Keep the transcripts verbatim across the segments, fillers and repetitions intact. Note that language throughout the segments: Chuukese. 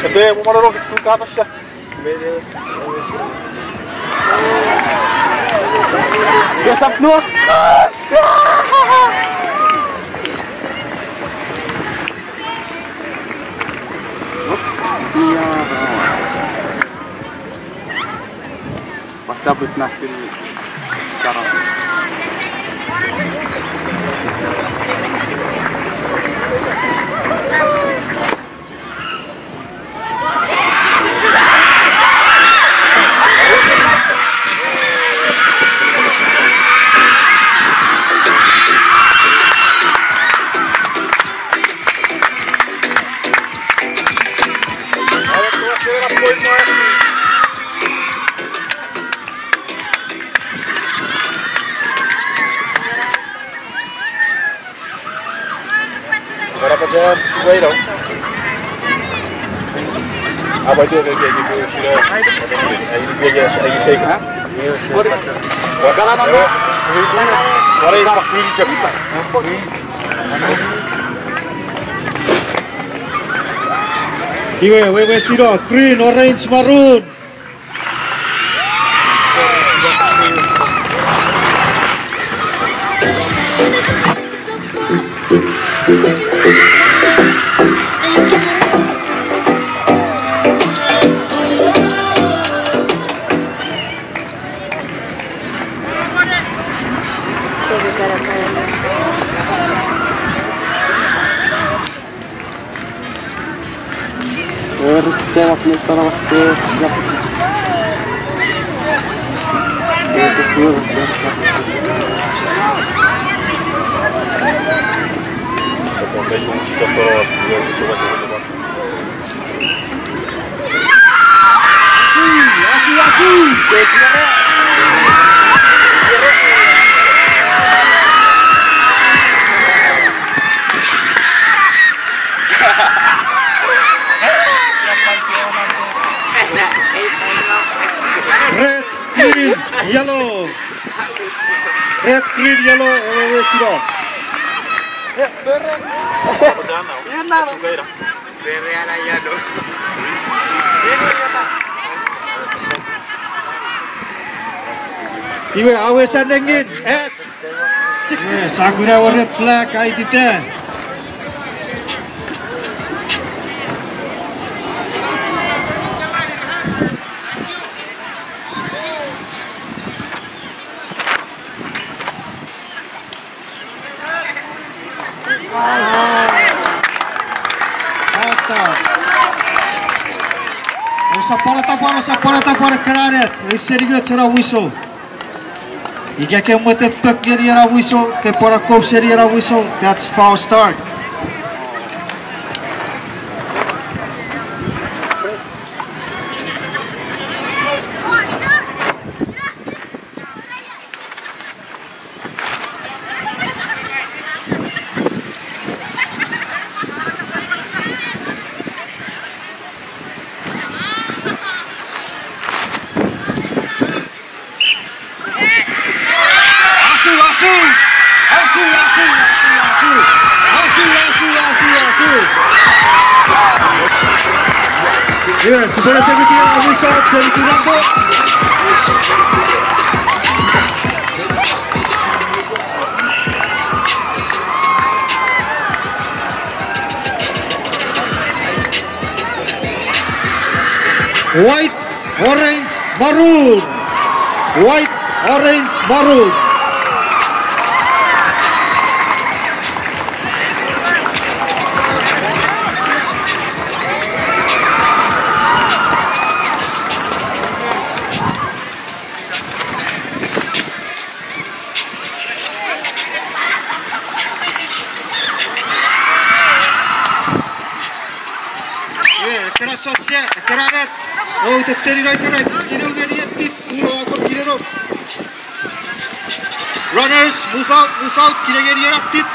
Ete, mo mano no tu katasha. Kesap no. What's up with Nasir? Shout out. Iwe, wewe sino, green, orange, maroon. Asu, asu, asu. Red, green, yellow. Red, green, yellow, ewe, ewe sino. Iwe, awe sa nengin, at sixteen. Sa kuna ewe red flag, aitita. Foul start. Ousap pwan tapweno, ousap pwan tapweno ekkana net. Ei seni nge chena whistle. Ika ke mwetepek ngeni ena whistle, ke pwan akkom seni ena whistle, that's foul start. Asu, asu! Asu, asu, asu, asu! Asu, asu, asu, asu! Iwe, sipwene chekiti ena result, seni Durango. White, orange, maroon. White, orange, maroon. Iwe, ekkena chon sia, ekkena rat. O, tetteni no ekkena, kis kineu ngeni etit, puno akor kineno. Runners, move out, move out, kinengeni ena tit.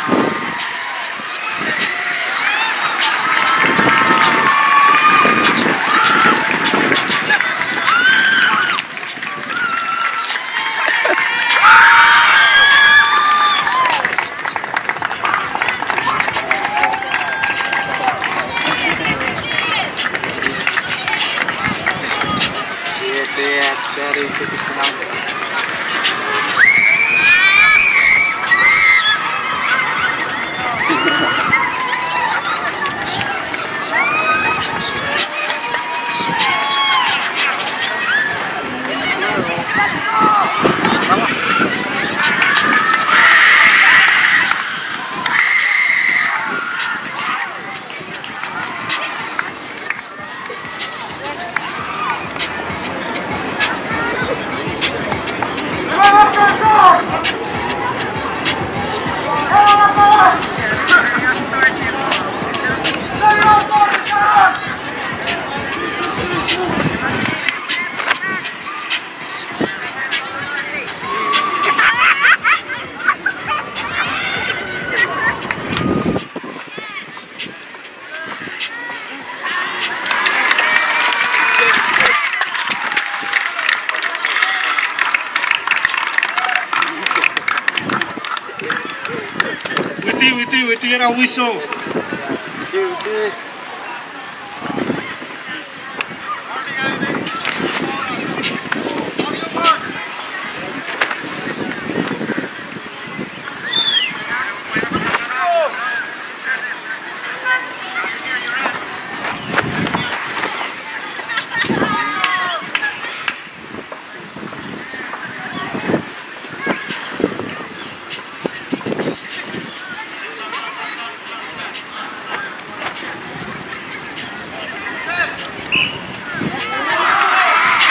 Witi, witi, witi ena whistle.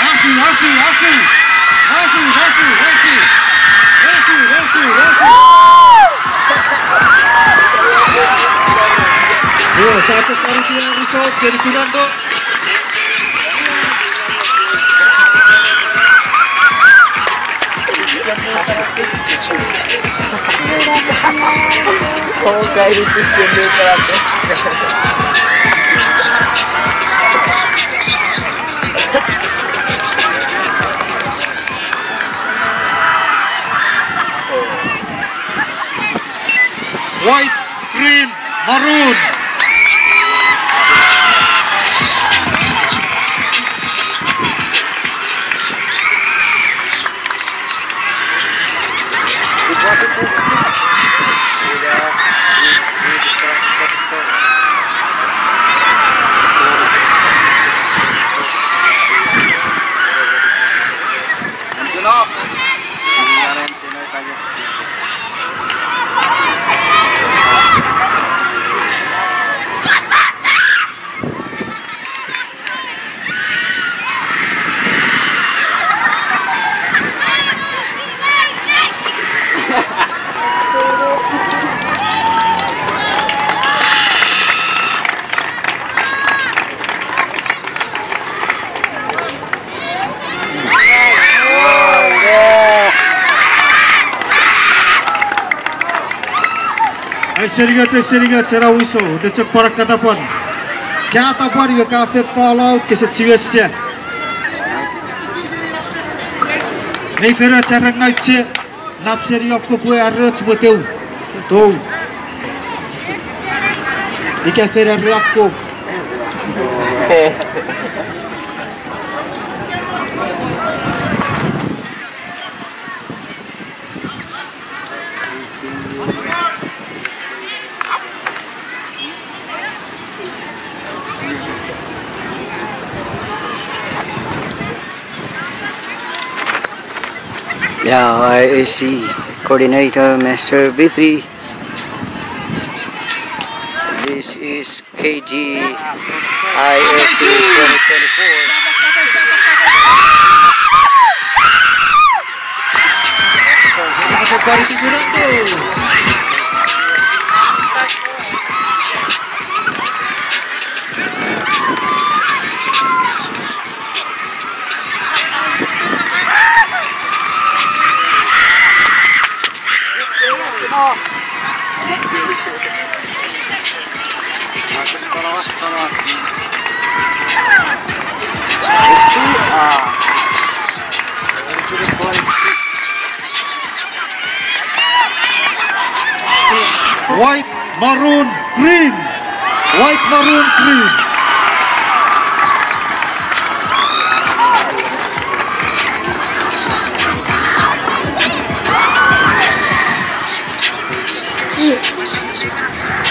Asu, asu, asu. Asu, asu, asu. Asu, asu, asu. Io, sa chok paritia result seni Kurando. White, green, maroon. Ai seningoch, ai seningoch, ena wiso, te chok pwan akkatapwan. Ka tapwan iwe ka fen fall out, kese chiwen sa. Mei fen och are ngauche, nap seni akkom pwe are och pwe tou. Tou. Ika fen are akkom. Yeah, I A C coordinator, Master Bibri. This is K G I S C twenty twenty-four. White, maroon, green. White, maroon, green. Suk.